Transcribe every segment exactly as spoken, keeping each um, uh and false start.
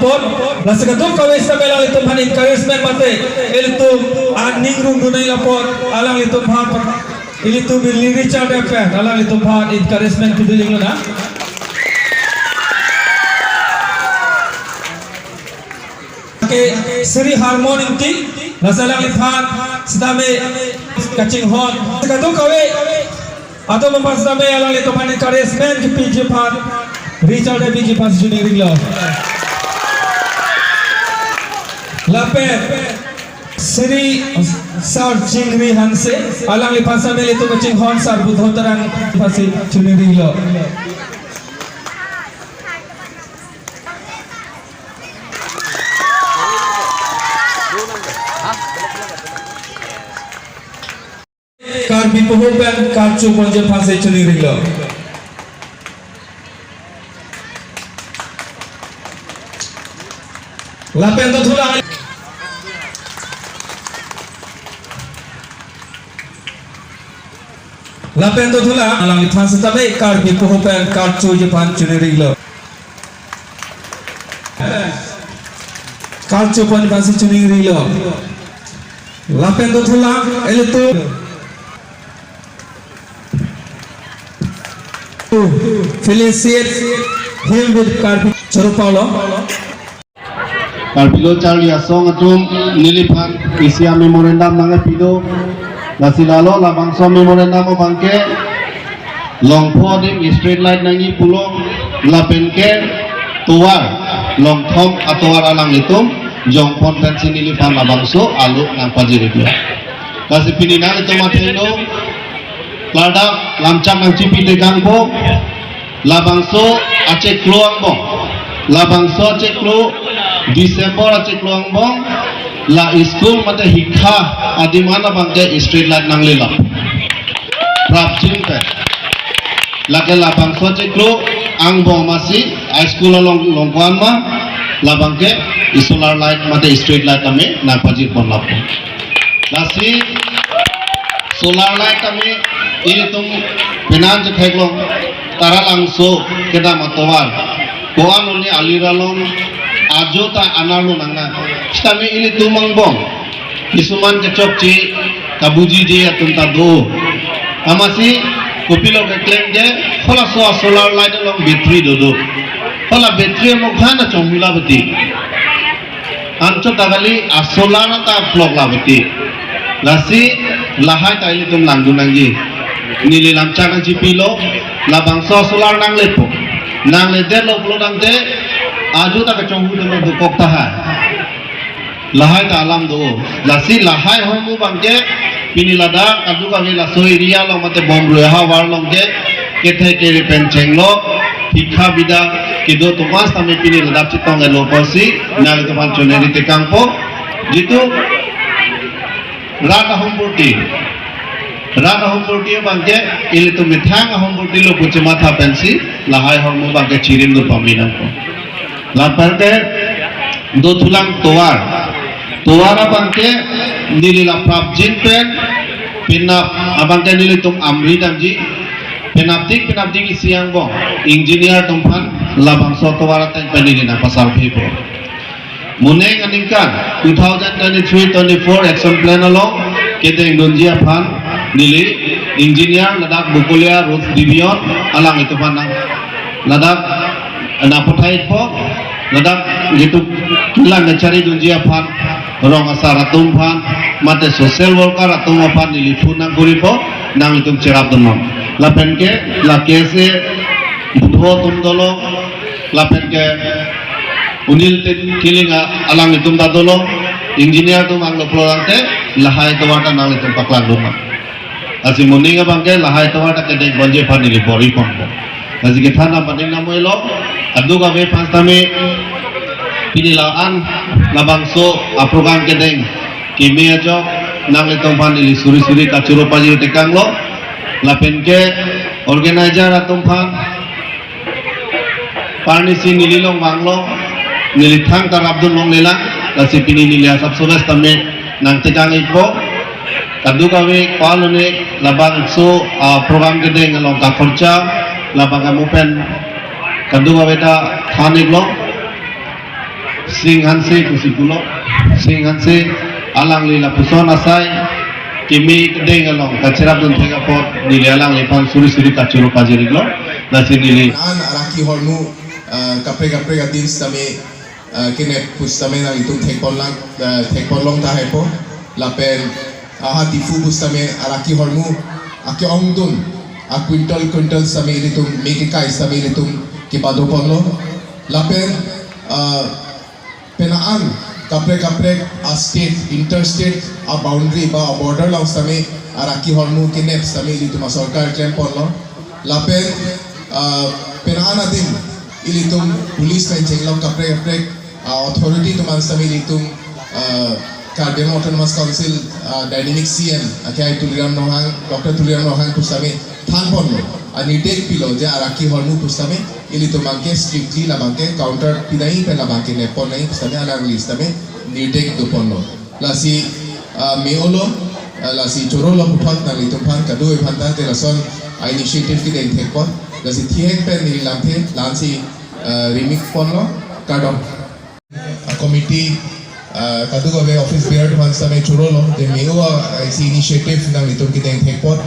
apot, lasi kadokave sitame alanglitum aphan encouragement mate, ilitum aning rungdun nangji apot, alanglitum aphan, ilitum Richard Depen, alanglitum aphan encouragement kedo inglonang. Ke Sri Harmon Ingti, lasi alangliphan sitame kachinghon. Kadokave atum aphan sitame alanglitum aphan encouragement kepiji aphan Richard Depen ji aphan choningri lo. Lapen Sri Sar Chingri Hanse, alangliphan sitame ilitum kachinghon Sar Budho Terang aphan si choningri lo. Karbi poho pen karcho ponji aphan si choningri lo. Lapen dothulang. Lapen dothulang, alangliphan sitame Karbi poho pen karchoji aphan choningri lo. Karcho ponji aphan si choningri lo. Lapen dothulang, ilitum felicitate him with Karbi choro palo. Karbi Lo Charli Asong atum neliphan isi a-memorandum nangkepi do. Lasi lalo labangso memorandum abangke Longpho adim street light nangji pulo lapen ke tovar, Longthom atovar alanglitum jongpon pensi neliphan labangso alo nangpajir iklo. Lasi pini nanglitum athengno ladak lamchak nangchipi tekangpo, labangso achiklo angbong, labangso achiklo December achiklo angbong, la school mate hikha adim an abangke street light nanglelo. Prapjin pen. Lake labangso achiklo angbong masi high school along longkwan ma labangke solar light mate street light tame nangpajir pon lapo. Lasi solar light tame ilitum penan chetheklong Taralangso kedam atovar. Ko-an oni aliralong ajo ta anerlo nanga. Sitame ilitum angbong kisuman kechokche kabujije atum ta do. Amatsi kopilo keklem ke halaso solar light along battery dodo. Hala battery mo khana chomila bati. Anchot ta kali asolar ta plok la bati. Lasi lahai ta ilitum langdun nangji. Neli lamchak nangchipilo labangso solar nanglepo. Nangledetlo pulo tangte ajo ta kachonghu tame dokok tahai. Lahai ta alam do. Lasi lahai ahormu abangke pini ladak kadokave laso area along mate Bomrui ahavar along ke kethe kere pen chenglo, hikha bida kedo atum mas tame pini ladak chetong-etlo pusi nanglitum aphan choningri tekangpo. Jitu rat ahormu purti, rat ahormu purti abangke ilitum methang ahormu purti lo pu chematha pensi lahai ahormu abangke chirim do pame nangpo. Lapen ke dothulang tovar. Tovar abangke neli la prapjin pen penap abangke nelitum amri damji. Penapdik penapdik isi angbong engineer atum aphan labangso tovar ateng pen neli nangpasarphipo. Moning aningkan two thousand twenty-three twenty-four action plan along kedengdunji aphan neli engineer ladak Bokolia Road Division alanglitum aphan nang ladak nangpathaipo, ladak jitu kelang kachari dunji aphan rong asar atum aphan mate social worker atum aphan neli phone nangkuripo, nanglitum cherapdunnon. Lapen ke la K S A Budho atum dolo, lapen ke Unil Tin Kiling a-, alanglitum ta dolo, engineer atum anglo pulo tangte lahai tovar ta nanglitum paklangdunnon. Lasi moning abangke lahai tovar ta kedeng ponji aphan neli bor-i ponpo. Lasi kethan nangpaning nang-oi lo, kadokave aphan sitame pini la-an labangso aprogram kedeng keme ajok nanglitum aphan neli suri suri kachoro pajir tekanglo. Lapen ke organizer atum aphan parnisi neli along vanglo, neli thangta rapdun longlelang, lasi pini neli asap sogas tame nangtekang ikpo. Kadokave ko-an oni labangso, ah, program kedeng along kakhorcha, labang kamu pen kadokave ta than iklo. Sing Hanse pusi pulo. Sing Hanse alangli lapuson asai kimi kedeng along kacherapdun thek apot neli alangliphan suri suri kachoro pajirlo. Lasi neli an araki hormu, ah, kaprek kaprek adim sitame, ah, kenep pusitame nanglitum thekpon lang, ah, thekpon long tahai po. Lapen, ah, ha Diphu pusitame araki hormu ake-ongdun, a quintal quintal sitame ilitum, me kekai sitame ilitum kepadoponlo. Lapen, ah, penang an kaprek kaprek a state, interstate a boundary ba a border along sitame araki hormu kenep sitame ilitum asorkar klemponlo. Lapen, ah, penang an adim ilitum police pen chenglok kaprek kaprek, ah, authority atum an sitame ilitum, ah, Karbi Anglong Autonomous Council, ah, dynamic C M, akhai Tuliram Ronghang, Doctor Tuliram Ronghang pusitame thanponlo, anirdesh pilo je araki hormu pusitame ilitum abangke strictly labangke counter pinai pen labangke neppon nai pusitame alangli sitame nirdesh doponlo. Lasi, ah, me-olo, ah, lasi chorolo puthot nanglitum aphan kadokave aphan ta te lason a initiative kedeng thekpon. Lasi thihek pen neli lamthe, la-ansi, ah, rimikponlo, kardom. A committee, ah, kadokave office bearer aphan sitame chorolo, te me-o, ah, isi initiative nanglitum kedeng thekpon.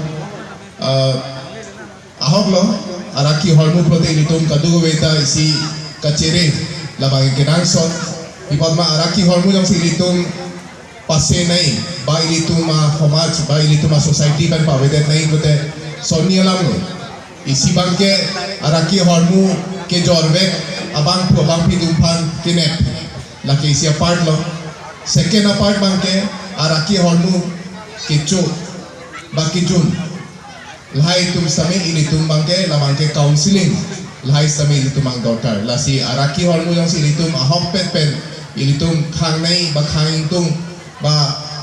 Ah, ahoklo, araki hormu pulote ilitum kadokave ta isi kachere labang kenangsot. Pi apot ma araki hormu jongsi ilitum pase nai, ba ilitum asomaj, ba ilitum asociety pen pavedet nai pulote sonni alamlo. Isi abangke araki hormu kejorvek abangphu abangphi atum aphan kenep. Lake isi a-part lo. Second a-part abangke araki hormu kecho ba kejun. Lahai atum sitame ilitum abangke, labangke counseling. Lahai sitame ilitum abang dorkar. Lasi araki hormu jongsi ilitum ahokpet pen ilitum khang nai ba khang ingtung ba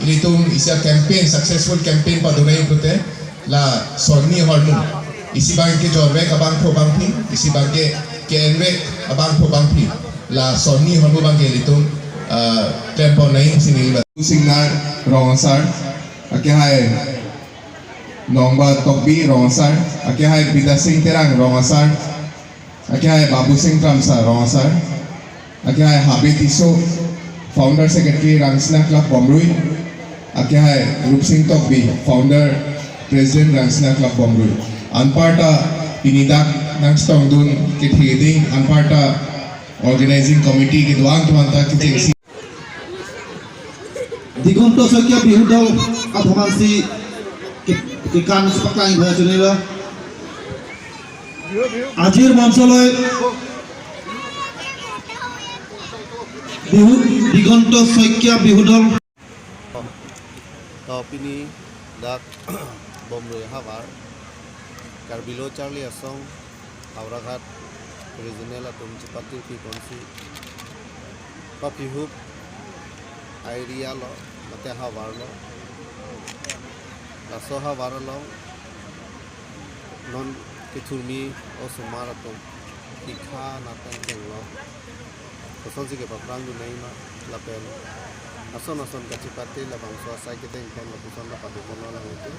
ilitum isi a-campaign, successful campaign pado nai pulote la sonni hormu. Isi abangke jorvek abangphu abangphi, isi abangke ke-envek abangphu abangphi. La sonni hormu abangke ilitum, ah, klempon nai pusi neli ba. Singnar Rong Asar, akhai Nongba Tokbi Rong Asar, akhai Bidya Sing Terang Rong Asar, akhai Babu Sing Kramsa Rong Asar, akhai Habe Tisso, founder secretary Rangsina Club Bomrui, akhai Rupsing Tokbi, founder president Rangsina Club Bomrui. Anparta pini dak nangchetongdun kethe keding, anparta organizing committee kedo-an atum anta kechengsi Diganta Saikia Bihu Dol atum aphansi ke, kekan chepaklang bhai chunilo. Ajir monsolo Bihu, Diganta Saikia Bihu Dol. To pini dak Bomrui havar Karbi Lo Charli Asong Howraghat regional atum chepatirpi ponsi paphihup a-area lo mate havar lo. Laso havar along non kethurmi osomar atum ikha napen kenglo. Kosonsi kepaphrangdun nai ma lapen ason ason kachepate labangso asai kedengpon lapuson la padoponlo alanglitum.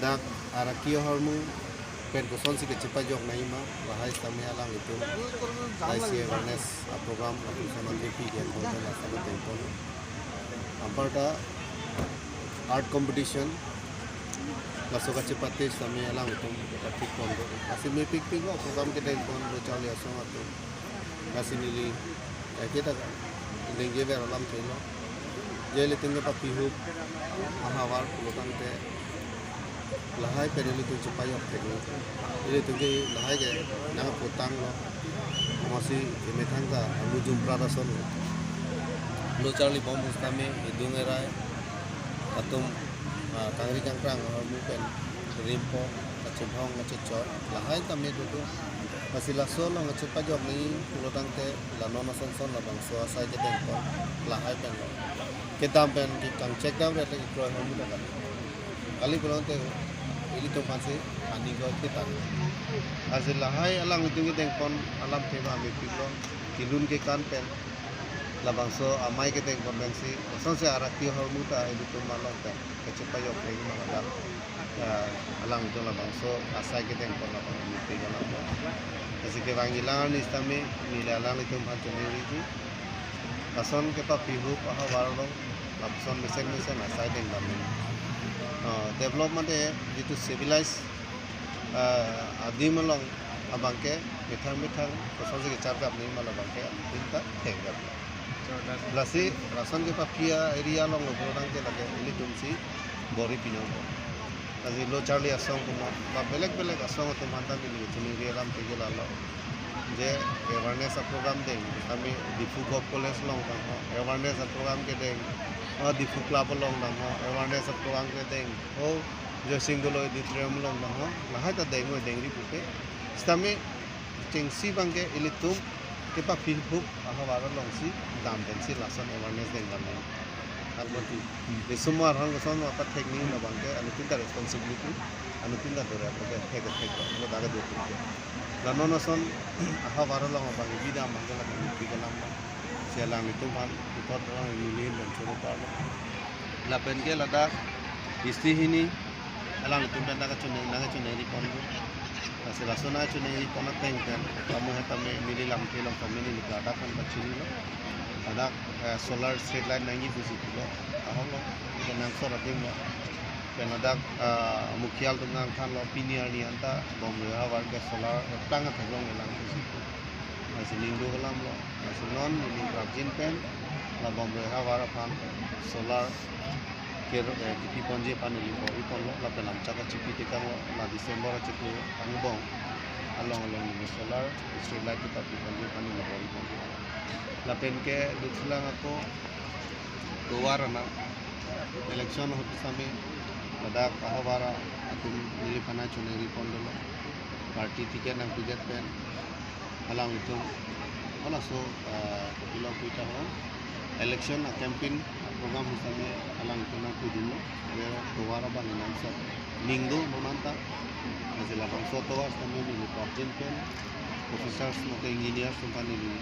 Dak araki ahormu pen kosonsi kachepajok nai ma, lahai sitame alanglitum lahai isi awareness a-program lapuson an jepi gen pon pen asai kedengpon. Anparta art competition laso kachepate sitame alanglitum kapathik pon do. Lasi mepikpik lo program kedengpon Lo Charli Asong atum. Lasi neli kaike ta dengge ver alam thelo. Je ilitum ke paphihup ahavar pulo tangte lahai pen ilitum chepajok thek. Ilitum ke lahai ke nangputanglo. Amatsi emethang ta amujum pradason lo. Lo Charli Bom Ustami idung erai atum, ah, kangri kangkrang ahormu pen rimpo kachimhong kachechor lahai tame dodo. Lasi laso along kachepajok nai pulo tangte la non ason ason labangso asai kedengpon lahai pen lo. Kedam pen kekangchek dam re te kekroi ahormu ta kali. Kali pulo tangte ilitum aphansi ani ko kita. Lasi lahai alanglitum kedengpon alam thema mepiklo. Kelun kekan pen labangso amei kedengpon pensi, kosonsi araki ahormu ta ilitum along pen kachepajok thek ma dak, ah, Alangtum labangso asai kedeng pon labang nelitum ke alam. Lasi kevangji alang arni sitame neli alanglitum aphan choningri ji. Lason kepaphi ahup ahavar along lapuson mesen mesen asai dengdam nang. Uh, develop mate jitu civilized, uh, adim along abangke methang methang kosonsi kechargap nangji ma labangke alanglitum ta thekgap. Lasi lason kepaphi a-area along lo pulotangte lake ilitum si bor-i pinang. Lasi lo charli asong pu ma, ba belek belek asong atum aphan ta neli choningri alam ke lalo. Je awareness a-program deng, kami Diphu Govt College along tangho awareness a-program kedeng, o Diphu Club along tangho awareness a-program kedeng, o Joysing Doloi Auditorium along tangho, lahai ta deng-oi dengri pupe. Sitame chengsi abangke ilitum kepaphi ahup ahavar alongsi dam pensi lason awareness dengdam nang. Armati. Nisomar hang koson apa teknik na abangke alanglitum ta responsibility, alanglitum ta dore ko ke thek thek ko daga do. La non ason ahavar along abang bida abangke la kami pi kalam. Si alanglitum aphan puthot along neli pen choro parlo. Lapen ke ladak isi hini alanglitum pen nangkachoningri nangkachoningri pon. Lasi laso nangkachoningri pon ateng pen, kamu hetame neli lamthe along tame neli ladak aphan kachinilo. Ladak, eh, solar street light nangji pusi pulo. Ahok lo, pen nangsor adim lo. Pen ladak, ah, mukhia atum nangthanlo, pini arni anta Bomrui ahavar ke solar, eh, tang athak long elang pusi pu. Lasi ning do alam lo. Lasi non neli prapjin pen la Bomrui ahavar aphan solar ke, eh, kepi ponji aphan neli bor-i ponlo, lapen lamchak kachipi tekanglo, la December achiklo angbong along along neli solar street light kepapi ponji aphan neli bor-i ponlo. Lapen ke duthulang ako tovar ana election ahut sitame ladak ahavar atum neliphan nangchoningri pon dolo. Party ticket nangpidet pen alanglitum halaso, ah, kopilo pu tahon election a-campaign program sitame alanglitum nangpudunlo. Ave tovar abang nangsak ning do momenta. Lasi labangso tovar sitame neli prapjin pen officers mate engineers atum aphan neli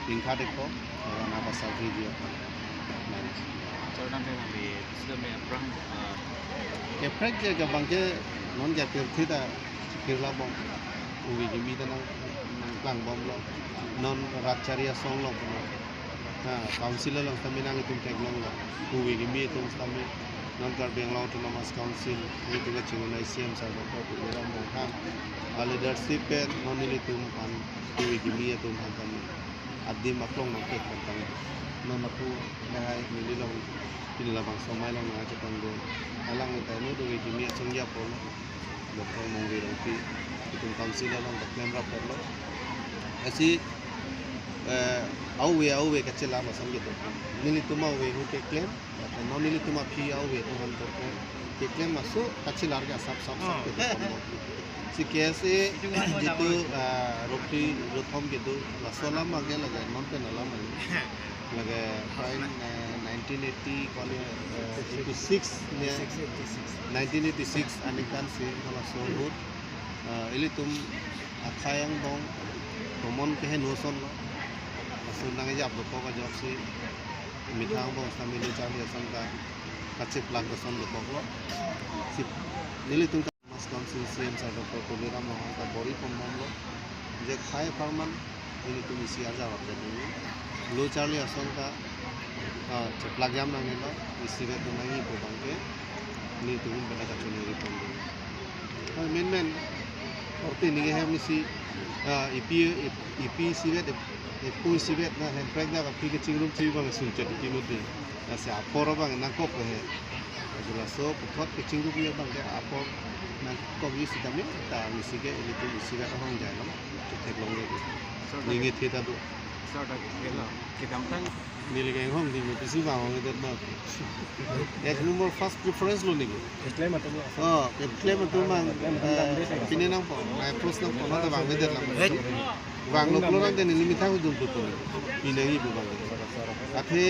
ning kha dekpo, ora na pasal video aphan. Nang. Sir, nang teng nangli sida me aphrang, ah, kaprek je abangke non ke pirthe ta chikir labom. Ove kimi ta nang, nangklang bomlo. Non rat chari asong lo puno. Ha, council along sitame nanglitum theklonglo. Ove kimi atum sitame non Karbi Anglong Autonomous Council, nelitum kachinghon C M sir Doctor Tuliram Ronghang a-leadership pen non nelitum aphan ove kimi atum aphan tame adim aklong nangkek tangtang. Non lapu lahai neli along pini labangso amei along nangchetong do. Alanglitum ta ove kimi achongja pon. Doctor Mongri Rongpi, itum council along ta klemrap perlo. Lasi, eh, a-ove, a-ove kachelar lason kedo. Nelitum a-ove ahut keklem, non nelitum aphi a-ove atum aphan keklem. Keklem aso kachelar ke asap sap sap kedo. Si K S A jitu, ah, rokri rothom kedo, laso alam abangke lake non pen alam abang. Lake prai, eh, nineteen eighty kali, eh, eighty-six ne, nineteen eighty-six aningkan si halaso ahut, eh, ilitum akhei angbong tomon keheno ason lo. Laso nangjap dokok ajoksi methang angbong sitame lo charli ason ta kacheplak ason dokoklo. Si nelitum Autonomous Council C M sir Doctor Tuliram Ronghang ta bor-i pon bomlo. Je khei apharman nelitum isi arjap pen nangji. Lo charli ason ta, ah, cheplak jam nangnelo, isivet do nangji pu abangke nelitum pen kachiningri pon do. Ah, men men, orte ningje hem isi, ah, ipi, ip-, ipi isivet, ip-, ipi isivet na hemprek na kapi kachingrum chibi abang sungchet ipi mati. Lasi apor abang nangkok he. Lasi laso puthot kachingrum abangke apor nangkokji sitame ta isi ke ilitum isivet ahong jai lam theklong le. Sir, ningje theta do. Sir, ta kela kedamtang neli ke hong ding pisi bang hong det ma. Ek number first preference lo neli. Keklem atum lo. Oh, keklem atum abang, eh, pine nangpo, na approach nangpo, na ta bang vedet lang. Vanglo pulotangte neli methang ujung tutu. Pinangji pu abang. Athe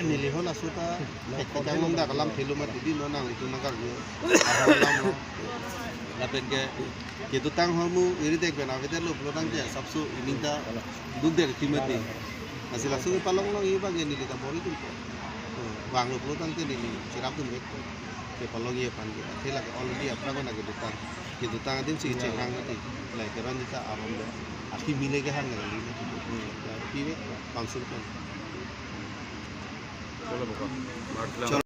neli ho laso ta, tek tek anglong dak alam thelo mati, non nanglitum nangkarju. Ahok alam lo. Lapen ke, kedotang ahormu iri dek pen avedetlo pulotangte asapso ining ta duk der ki mati. Lasi laso kepalong longji abangke neli ta bor-i dun ko. Vanglo pulotangte neli cherap dun vek ko. Kepalongji aphan ke. Athe lake already aphrang nang kedotang. Kedotang adim si kechehang mati. Lahai keron jita aron do. Aphi mile kehang nang kali mati. Hmm. Lahai aphi me council pen. Cholo bokok. Mark lang. Cholo.